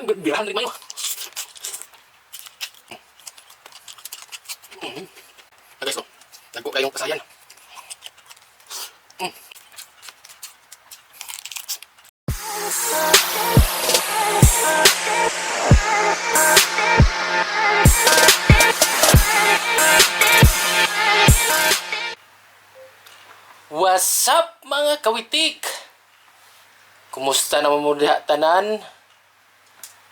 Birahan rin mayo. Ah, guys, oh. Dagko kayong pasayan. What's up, mga kawitik? Kumusta naman mo diha tanan?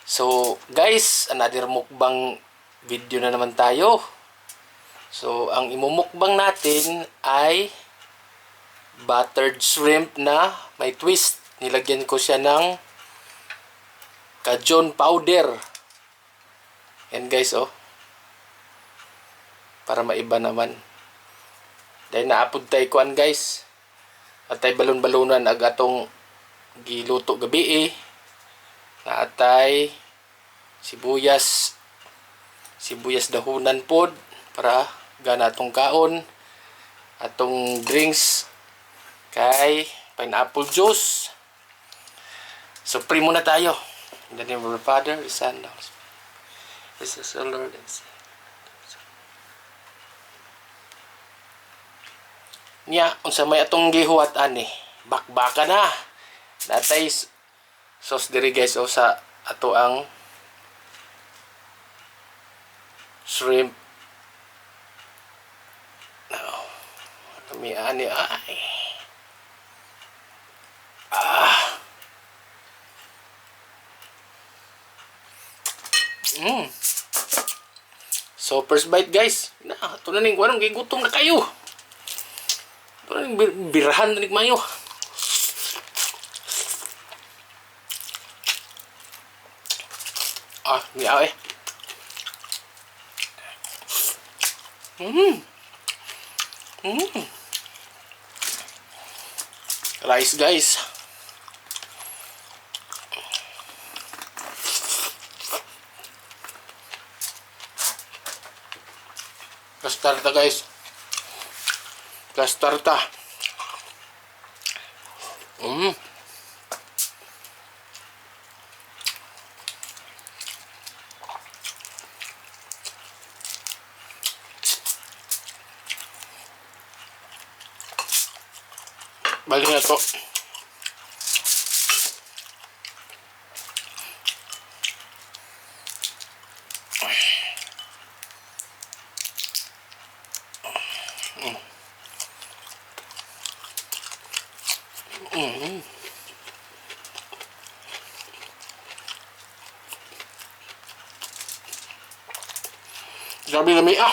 So guys, another mukbang video na naman tayo. So ang imumukbang natin ay buttered shrimp na may twist. Nilagyan ko siya ng Cajun powder. Yan guys, oh. Para maiba naman. Dahil naapod tayo kuan, guys. At tay balon-balunan ag atong giluto gabi eh. Naatay sibuyas, sibuyas dahunan pod para gana atong kaon, atong drinks kay pineapple juice. So pray muna tayo. In the name of the Father, the Son, the Holy Spirit. This is the Lord and Savior. Nya, unsa may atong gihuwat ani? Bakbaka na. Natay sauce diri, guys, o sa ato ang shrimp. No. Kami ani ay. Ah. So first bite, guys. Na, ato na ning kuan, gigutom na kayo. Ato na ning birahan na ning mayo. Ah, niya eh. Rice, guys. Plus guys. Plus tarta. Balik na to. Grabe lami ah.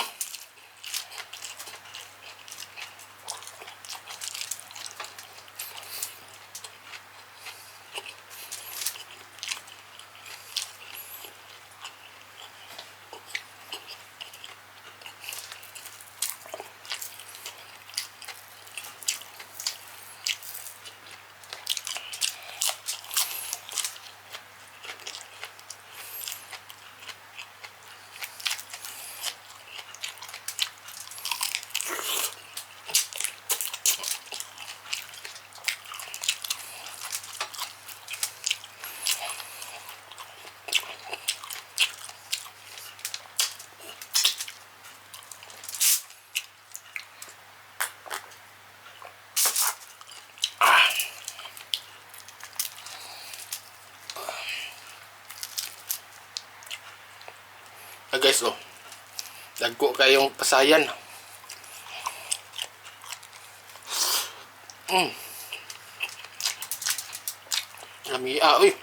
Ah, guys, oh. Dagko kayong pasayan. Lami ah, uy.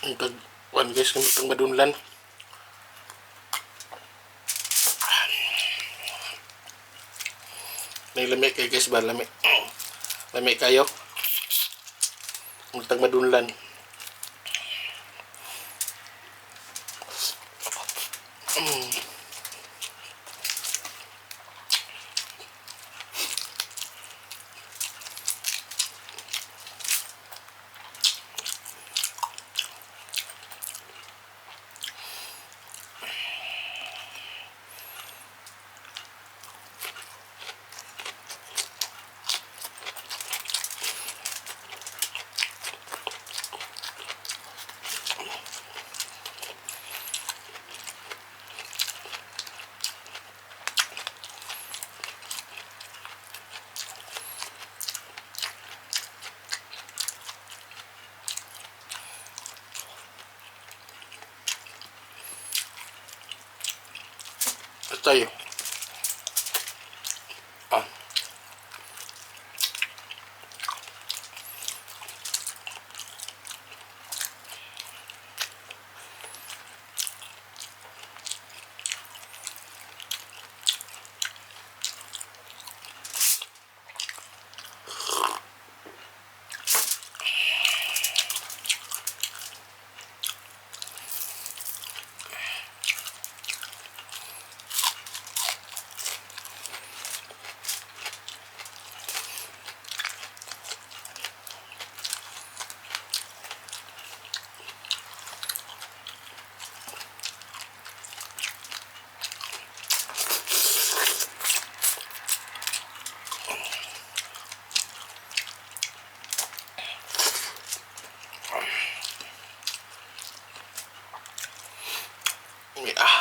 Ang kag kuan, guys, kung itong madunlan. May lami kayo, guys, ba? Lami. Lami kayo. Ang tag madunlan. Tayo. Ah. Yeah.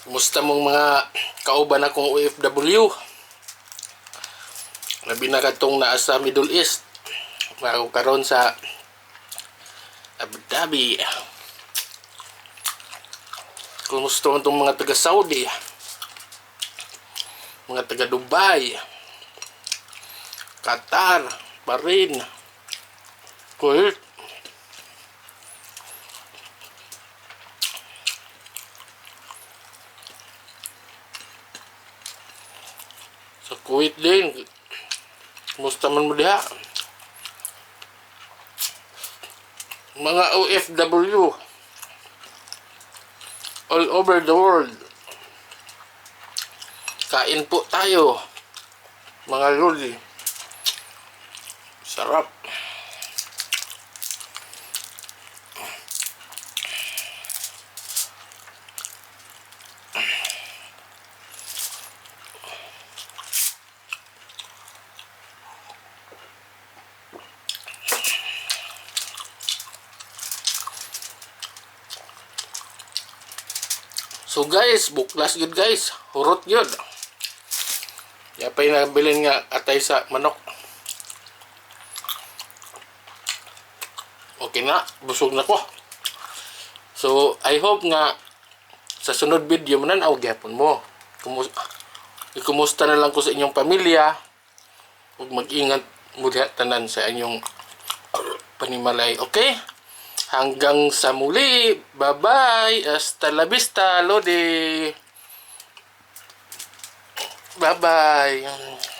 Kumusta mong mga kauban akong OFW? Labi na katong naa sa Middle East. Mao karon sa Abu Dhabi. Kumusta man tong mga taga Saudi? Mga taga Dubai, Qatar, Bahrain, Kuwait. Sa Kuwait din. Kumusta man mo diha? Mga OFW all over the world. Kain po tayo, mga loli. Sarap. So guys, buklas gyud, guys. Hurot gyud. Ya pa'y nabilin nga atay sa manok. Okay na, busog na ko. So, I hope nga sa sunod video manan-aw gyapon mo. Kumusta na lang ko sa inyong pamilya. Ug mag-ingat mo diha tanan sa inyong panimalay. Okay? Hanggang sa muli. Bye-bye. Hasta la vista, Lodi. Bye-bye.